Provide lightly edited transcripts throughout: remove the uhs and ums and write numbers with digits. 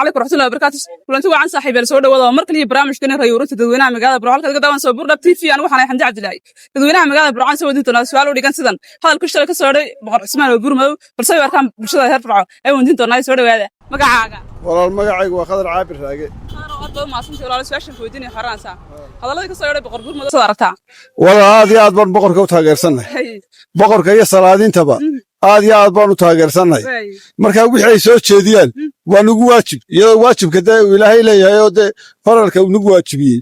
Calaykum waraxmatullahi wabarakaatu. Kulanti wacan, saaxiibayaal, soo dhawaada. Waa mar kaliya barnaamijkani rayuurinta dadweynaha magaalada Burco. Halkaad ka daawan soo Burdhab TV. Anigu waxaan ahay Xamdi Cabdilaahi. Dadweynaha magaalada Burco soo weydiin doonaa su'aal u dhigan sidan: hadalku shalay ka soo hadhay Boqor Cusmaan oo Buurmadow, balse ay u arkaan bulshada reer Burco ay weydiin doonaa. Soo dhawaada. Magacaaga? Walaal, magacaygu waa Khadar Caabir Raage. Aad baad umahadsantahay, walaal. Su'aashan ku weydiinaya xoranaysaa: hadalladii ka soo hadhay Boqor Buurmadow soo aragtaa? Walaal, aad iyo aad baan boqorka u taageersannahay. Boqorka iyo salaadiintaba aad iyo aad baan u taageersannahay. Marka wixii ay soo jeediyaan waa nagu waajib, iyadoo waajibka dee uu Ilaahay leeyahay oo dee faralka uu nagu waajibiyey,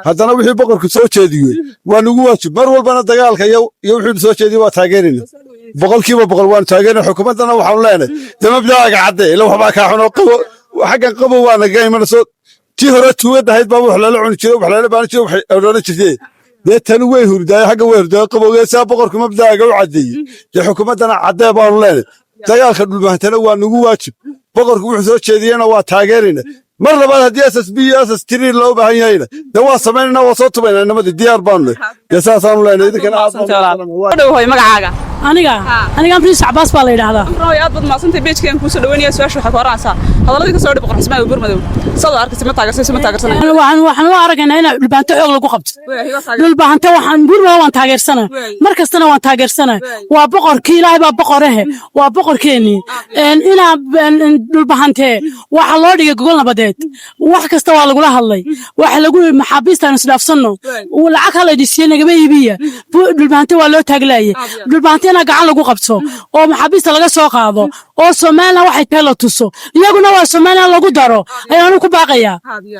haddana wixii boqorku soo jeediyey waa nagu waajib. Mar walbana dagaalka iyo wixii soo jeediyey waa taageerayna, 100% waanu taageerayna. Xukuumaddana waxaanu leenahay dee mabda'aaga cadde, ila waxbaa kaa xun oo qabo xaggan qabow waa nagaga imanayso. Tii hore tuugada ahayd baa wax lala cuni jiray, wax lala baanan jiray, waxay odhan jirtay. Dee tani way hurdaaye, xagga way hurdaaye qabowgee. Saa boqorku mabda'aaga u caddeeyey, dee xukuumaddana caddee baanu leenahay. Dagaalka Dhulbahantana waa nagu waajib, boqorku wuxuu soo jeediyena waa taageerayna. Mar labaad haddii SSB iyo SS3 loo baahan yahayna, dee waa samaynayna, waa soo tubaynaa nimadii, diyaar baanu leh. Dee saasaanu leenahay, idinkana aad Soo dhawow hooy, magacaaga? Aniga Amriis Cabaas baa la yidhaahdaa. Amroy, aad baad mahadsantahay. Page-keen kuusoo dhaweynaya. Su'aasha waxaa ku oranaysaa: hadalladii ka soo hadhay Boqor Cusmaan oo Buurmadow saad arkaysa, ma taageersan, ma taageersanay? Waxaan u aragaynaa inaa Dhulbahanto xoog lagu qabto. Dhulbahante waxaan Buurmadow waan taageersana, mar kastana waan taageersana. Waa boqorkii Ilaahay baa boqorehe, waa boqorkeennii. Inaa Dhulbahante waxa loo dhigay gogol nabadeed, wax kasta waa lagula hadlay. Waxa lagu yidhi maxaabiistaan isdhaafsanno, lacag hala idin nagama iibiya. Dhulbahante waa loo taaglaayay. Dhulbahante inaa gacan lagu qabto oo maxaabiista laga soo qaado oo Somaliland waxay tahay la tuso, iyaguna waa Somaliland lagu daro, ayaanu ku baaqayaa.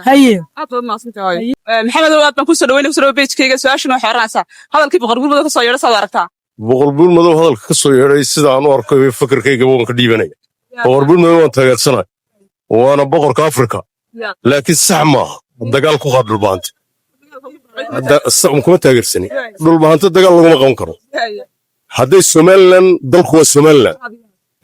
Haye. Aad baad mahadsantahay, hooy. Maxamed, aad baan kusoo dhaweynaya. Kusoo dhawo page-kayga. Su'aashana waxay oranaysaa: hadalkii Boqor Buurmadow ka soo yeedhay saad aragtaa? Boqor Buurmadow hadalka ka soo yeedhay sida aan u arko, fikirkayga waan ka dhiibanaya. Boqor Buurmadow waan taageersanay, waana boqorka Afrika, laakiin sax maaha dagaal ku qaad Dhulbahante. Kuma taageersani. Dhulbahante dagaal laguma qaban karo. Hadday Somaliland, dalku waa Somaliland,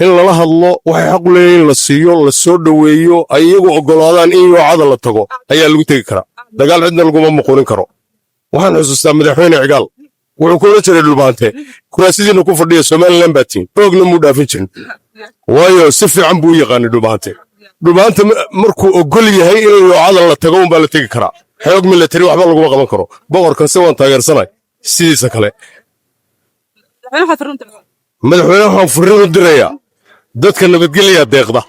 in lala hadlo waxay xaq u leeyihin in la siiyo, la soo dhoweeyo, ay iyagu oggolaadaan in yoocada la tago ayaa lagu tegi karaa. Dagaal cidna laguma muquunin karo. Waxaan xusuustaa Madaxweyne Cigaal wuxuu ku odhan jiray Dhulbahante: "Kuraasidiina ku fadhiya, Somaliland baa tihin." Xoogna muu dhaafin jirin, waayo si fiican buu u yaqaanay Dhulbahante. Dhulbahante markuu oggol yahay in yoocada la tago unbaa la tegi karaa. Xoog military waxba laguma qaban karo. Boqorkanse waan taageersanay sidiisa kale. Madaxweyne waxaan furrin u dirayaa: dadka nabadgelyaa deeqda.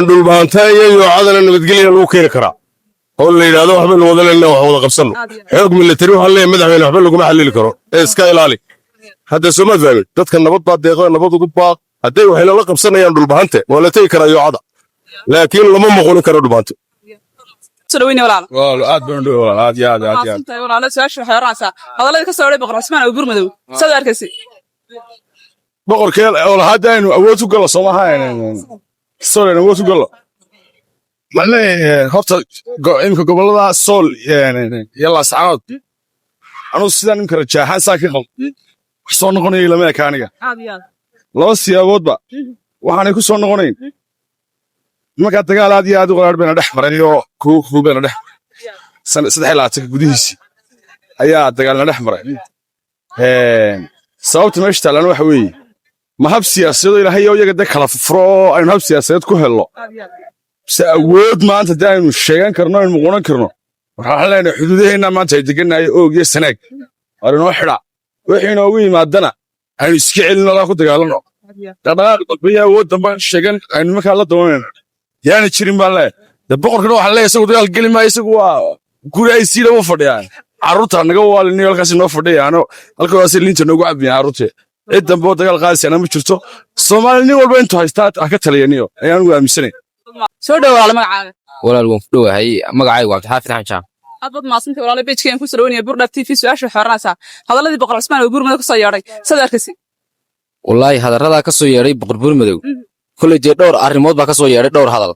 Dhulbahanta iyo yoocadana nabadgelya lagu keeni karaa oo la yidhahdo waxbaynu wada leenahay, wax wada qabsanno. Xoog military waxaan leeyahay, madaxweyne, waxba laguma xallili karo ee iska ilaali. Hadda soomaad fahmin? Dadka nabad baa deeqda, nabad ugu baaq. Hadday waxayna la qabsanayaan Dhulbahante, waa la tegi karaa yoocada, laakiin lama muqunin karo Dhulbahante. Soo dhaweynaya, walaal. Walaal, aad baan u dhowey, walaal, aad iyo aad, aad iyo aad. Mahadsantahay, walaalo. Su'aasha waxay oranaysaa: hadalladii ka soo hadhay Boqor Cusmaan oo Buurmadow saad arkaysa? Boqorkee oo hadda aynu awood ku gallo soomaha, Sool aynu awood ku gallo. Maxaan leeyahay horta, imika gobollada Sool iyo Laascaanood, anugu sidaan imika rajaaxaan saa ka qabo, wax soo noqonaya lama eka aniga. Laba siyaaboodba waxaanay ku soo noqonayn: nimankaa dagaal aad iyo aad u qaraar bayna dhex maray oo kuwo kulul bayna dhex maray. 23-ka gudihiisii ayaa dagaalna dhex maray. Sababta meesha taalana waxa weeye, ma hab siyaasadeed oo Ilaahay oo iyaga de kala furo oo aynu hab siyaasadeed ku helno, mise awood maanta dee aynu sheegan karno, aynu muquunan karno? Waxaan leenahay xuduudaheenna maanta ay degannahay Oog iyo Sanaag waar inoo xidha, wixii inoogu yimaadana aynu iska celino, laa ku dagaalano. Dhaqdhaqaaq dambe iyo awood dambe sheegan aynu markaa la doonayno yaana jirin baan leeyahay. De boqorkana waxaan leeyahay, isagu dagaal geli maayo, isagu waa guri ay siila u fadhiyaan. Carruurta naga waaliniyo, halkaas inoo fadhiyaano, halkaas liinta noogu cabiyaan carruurta. Cid dambe oo dagaal qaadaysaana ma jirto. Soomaali nin walba intuu haystaa ha ka taliyaniyo ayaan ugu aaminsanay. Soo dhawo, walaalo, magacaaga? Walaal, waan ku dhowahay. Magacaygu Cabdixaafid Axmed Jaam. Aad baad mahadsantahay, walaalo. Page-keen kusoo dhaweynaya Burdhab TV. Su'aasha waxay oranaysaa: hadalladii Boqor Cusmaan oo Buurmadow kasoo yeedhay saad arkaysa? Wallaahi, hadaradaa ka soo yeedhay Boqor Buurmadow kolley dee dhowr arrimood baa ka soo yeedhay, dhowr hadal.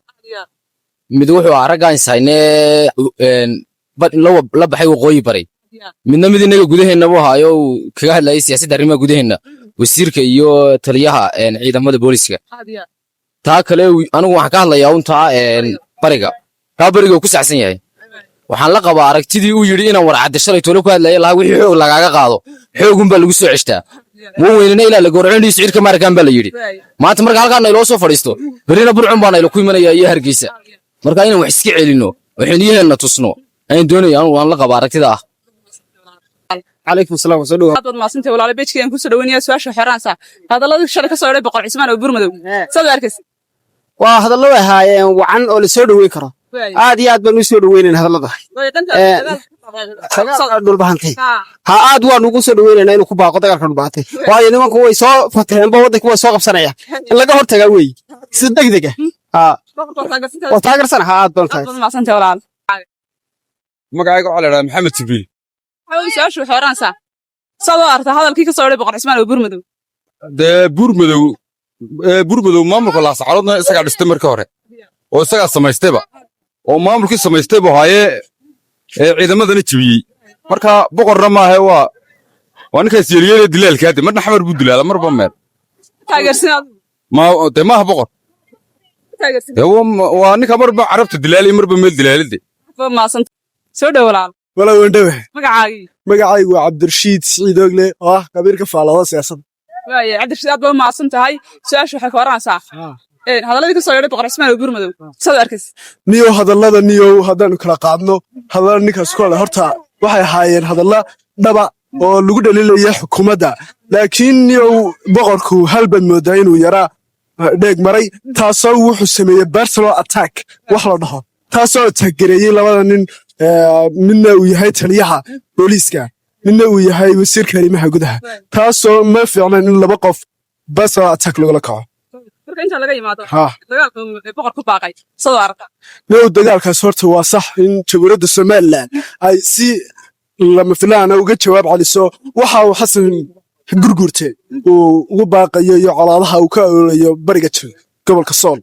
Mid wuxuu ahaa raggaan ishaynee la baxay waqooyi baray. Midna mid innaga gudaheenna buu ahaayo, uu kaga hadlayay siyaasadda arrimaha gudaheenna, wasiirka iyo taliyaha ciidamada booliska. Taa kale anigu waxaan ka hadlayaa untaa bariga. Taa bariga uu ku saxsan yahay, waxaan la qabaa aragtidii uu yidhi inaan Warcadde shalay toole ku hadlaya lahaa: wixii xoog lagaaga qaado, xoogunbaa lagu soo ceshtaa. Wan weynina ilaa la gowraco indhihiisu cirka maarkaan baa la yidhi. Maanta marka halkaa nayloo soo fadhiisto, berrina Burcun baa nayla ku imanaya iyo Hargeysa. Marka inaan wax iska celinno oo xiniyaheenna tusno ayaan doonaya. Anu waan la qaba aragtida ah. Calaykum salaam, soo dhawaad. Aad baad mahadsantahay, walaalo. Page-kayaan kusoo dhaweynaya. Su-aasha xeranaysaa hadalladii shalay ka soo yeedhay Boqor Cismaan oo Buurmadow, saad u arkaysa? Waa hadallo ahaayeen wacan oo la soo dhoweyn karo. Aad iyo aad baan u soo dhoweynayn hadallada dagaalka Dhulbahantay. Ha, aad waan ugu soo dhoweynaynaa inuu ku baaqo dagaalka Dhulbahantay, waayo nimanku way soo fataheenba, waddanka way soo qabsanayaan. In laga hortagaa weeye si degdeg ah. Ha, waa taageersana. Ha, aad baan Aad taageersan. baad mahadsantahay, walaal. Magacayga waxaa la idhaha Maxamed Jibriil. Su-aashu xeranaysaa, saad u aragtaa hadalkii ka soo yeedhay Boqor Cismaan oo Buurmadow? Dee Buurmadow maamulka Laascaroodna isagaa dhistay markii hore oo isagaa samaystayba, oo maamulkii samaystay buu haayee ee ciidamadana jebiyey. Marka boqorna maahe, waa ninkaas yeelyeelaya dilaalka hadde, marna Xamar buu dilaala, marba meel. Taageersin adigu? Ma dee maaha boqor. Taageersin. Dee waa ninka marba Carabta dilaalay, marba meel dilaalide. Baad mahadsantahay, soo dhow, walaal. Walaa, wandhawe. Magacaagii? Magacaygu waa Cabdirashiid Siciid Ogle, oo ah khabiir ka faalooda siyaasadda. Waaya, Cabdirashiid, aad baad mahadsan tahay. Su-aashu waxay ka oranaysaa hadalladii ka soo yeedhay Boqor Cismaan oo Buurmadow, saad u arkaysa? Niyow, hadallada, niyow, haddaanu kala qaadno hadallada ninkaas ku hadlay, horta waxay ahaayeen hadalla dhaba oo lagu dhaliilaya xukuumadda, laakiin niyow, boqorku hal baad moodaa inuu yaraa dheeg maray, taasoo wuxuu sameeyey personal attack wax la dhaho, taasoo attack-gareeyey labada nin, midna uu yahay taliyaha booliiska, midna uu yahay wasiirka arrimaha gudaha, taasoo ma fiicnan in laba qof personal attack lagula kaco. Marka inta laga yimaado ha dagaalka boqor ku baaqay, saad u aragtaa? Niyow, dagaalkaas horta waa sax in Jamhuuriyadda Somaliland ay si lama filaana uga jawaab celiso waxa uu Xasan Gurgurte uu ugu baaqayo iyo colaadaha uu ka oolayo bariga gobolka Sool.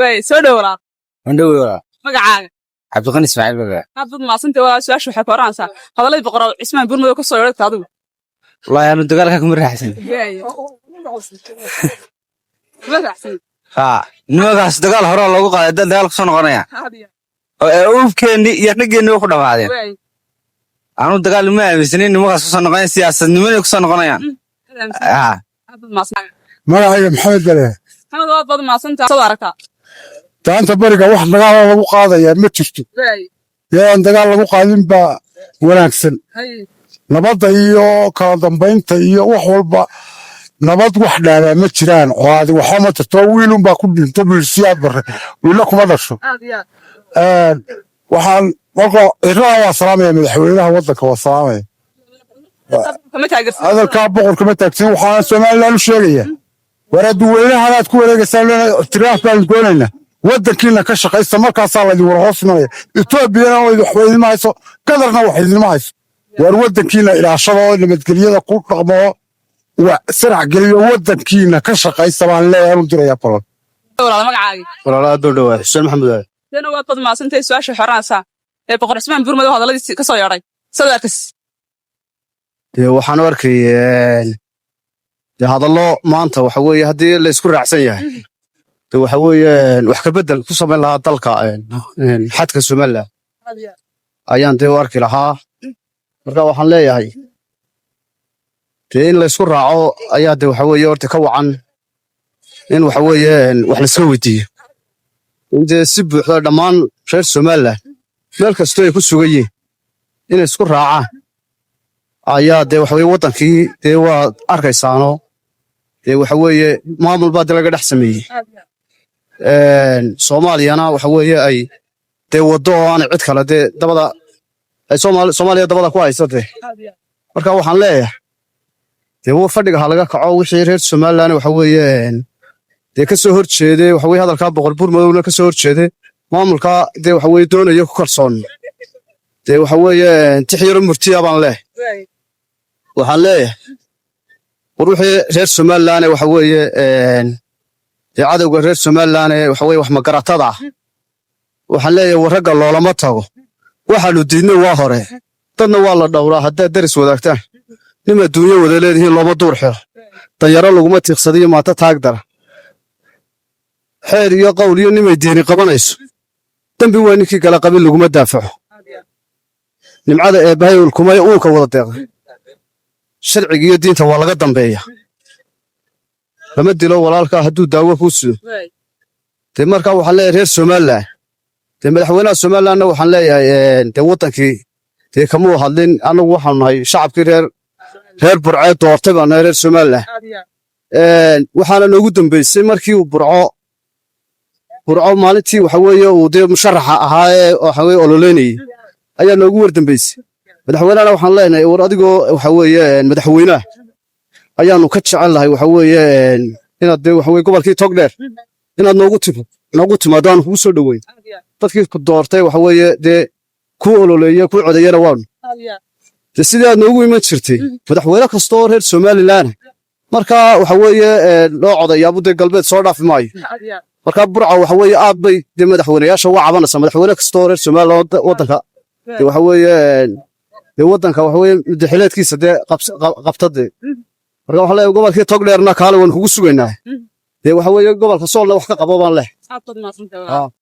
Waay, soo dhow, walaal. Wandhowe, walaal. Magacaaga? Cabdiqani Ismaaciil Baba. Aad baad mahadsantahay, walaal. Su-aashu waxay ka oranaysaa hadalladii Boqor Cismaan Buurmadow ka soo yeedhagta adigu? Wallaahi anu dagaalka kuma raaxsan. Kuma raacsan? Haa, nimankaas dagaal horaa loogu qaaday, dad dagaal kusoo noqonaya oo ee uubkeenni iyo raggeennii way ku dhammaadeen. Anu dagaal ma aaminsanin nimankaas kusoo noqonayaan, siyaasadnimanay kusoo noqonayaan. Haa. Aad baad mahadsantahay. Magacayga Maxamed Bale. Maxamed, aad baad mahadsantahay. Saad u aragtaa? Daanta bariga wax dagaala lagu qaadayaa ma jirto. Yadaan dagaal lagu qaadin baa wanaagsan. Nabadda iyo kala dambaynta iyo wax walba nabad wax dhaabaa ma jiraan. Colaadi waxba ma jirto. Wiilunbaa ku dhinto biilsiyaad barre, wiilla kuma dhasho. Aad iyo aad. Waxaan marka iraha waa salaamaya, madaxweynaha waddanka waa salaamaya. Kama taageersan? Hadalkaa boqorka ma taagsin. Waxaana Somaliland u sheegaya, war adduweynahan aad ku wareegaysaan leena ictiraaf baanu doonaynaa, waddankiina ka shaqaysta, markaasaa laydin war hoos imanaya. Etoobiyana waxba idinma hayso, Qadarna wax idinma hayso. War waddankiina ilaashada oo nabadgelyada ku dhaqmo, wa sarac geliyo, waddankiina ka shaqaysta baan leeyahay, u dirayaa balan. Walaal, magacaagii? Walaalaha doo dhawaad, Xuseen Maxamed Waale. Sena, waad baad mahadsantahay. Su-aasha xoranaysaa ee Boqor Cismaan Buurmadow hadalladiisi ka soo yeedhay, saad u arkaysa? Dee waxaan u arkay dee hadallo maanta waxa weeye haddii la isku raacsan yahay, dee waxa weeye wax ka beddel ku samayn lahaa dalka xadka Somaliland ayaan dee u arki lahaa. Marka waxaan leeyahay dee in la isku raaco ayaa dee waxa weeye horta ka wacan in waxa weeye wax la iska weydiiyo, in dee si buuxda dhammaan reer Somaliland meel kastoo ay ku sugan yihiin inay isku raacaan ayaa dee waxa weeye waddankii dee waa arkaysaano, dee waxa weeye maamul baa dee laga dhex sameeyey. Soomaaliyana waxa weeye ay dee waddo oo aanay cid kale dee dabada ay Soomaaliya dabada ku haysatee. Marka waxaan leeyahay dee fadhiga ha laga kaco. Wixii reer Somaliland waxa weeye dee ka soo horjeeday, waxa weeye hadalkaa Boqor Buurmadowna ka soo horjeeday, maamulka dee waxa weeye doonaya ku kalsoon, dee waxa weeye tix yaro murtiya baan leeyahay. Waxaan leeyahay, war wixii reer Somaliland waxa weeye dee cadowga reer Somaliland waxa weeye wax magaratada ah, waxaan leeyahay, war ragga loolama tago, waxaanu diidnay waa hore. Dadna waa la dhowraa haddaad deris wadaagtaan. Nim adduunyo wada leedihiin looma duur xiro, danyaro laguma tiiqsadiyo maata taag dara, xeer iyo qowl iyo nimay diini qabanayso. Dembi waa ninkii gala, qabin laguma daafaco. Nimcada eebbahay ulkumay uunka wada deeqday. Sharciga iyo diinta waa laga dambeeya. Lama dilo walaalkaa hadduu daawo kuu sido. Dee markaa waxaan leeyahay reer Somaliland, dee madaxweynaha Somalilandna waxaan leeyahay, dee waddankii dee kamuu hadlin. Annagu waxaanu nahay shacabkii reer Burceed doortay baan nahay, reer Somaliland. Waxaana noogu dambeysay markii uu Burco maalintii waxa weeye uu dee musharaxa ahaa ee waxa weeye ololeynayey ayaa noogu war dambeysay. Madaxweynahana waxaan leenahay, war adigoo waxa weeye madaxweynaha ayaanu ka jecel lahay waxa weeye inaad dee waxa weye gobolkii Togdheer inaad noogu timaado, aanu kugu soo dhoweyn. Dadkii ku doortay waxa weeye dee kuu ololeeye, kuu codeeyana waanu dee sidii aad noogu iman jirtay. Madaxweyne kasta oo reer Somaliland marka waxa weeye loo codayaabuu dee galbeed soo dhaafi maayo. Marka Burca waxa weeye aad bay dee madaxweyneyaasha uga cabanaysaa. Madaxweyne kasta oo reer Somaliland waddanka dee waxa weeye dee waddanka waxa weeye mudaxileedkiisa dee qabta dee. Marka waxaan leeyahay gobolkii Togdheerna kaale, waan kugu sugaynaa. Dee waxa weeye gobolka Soolna wax ka qabo baan leh. Aad baad mahadsantahay.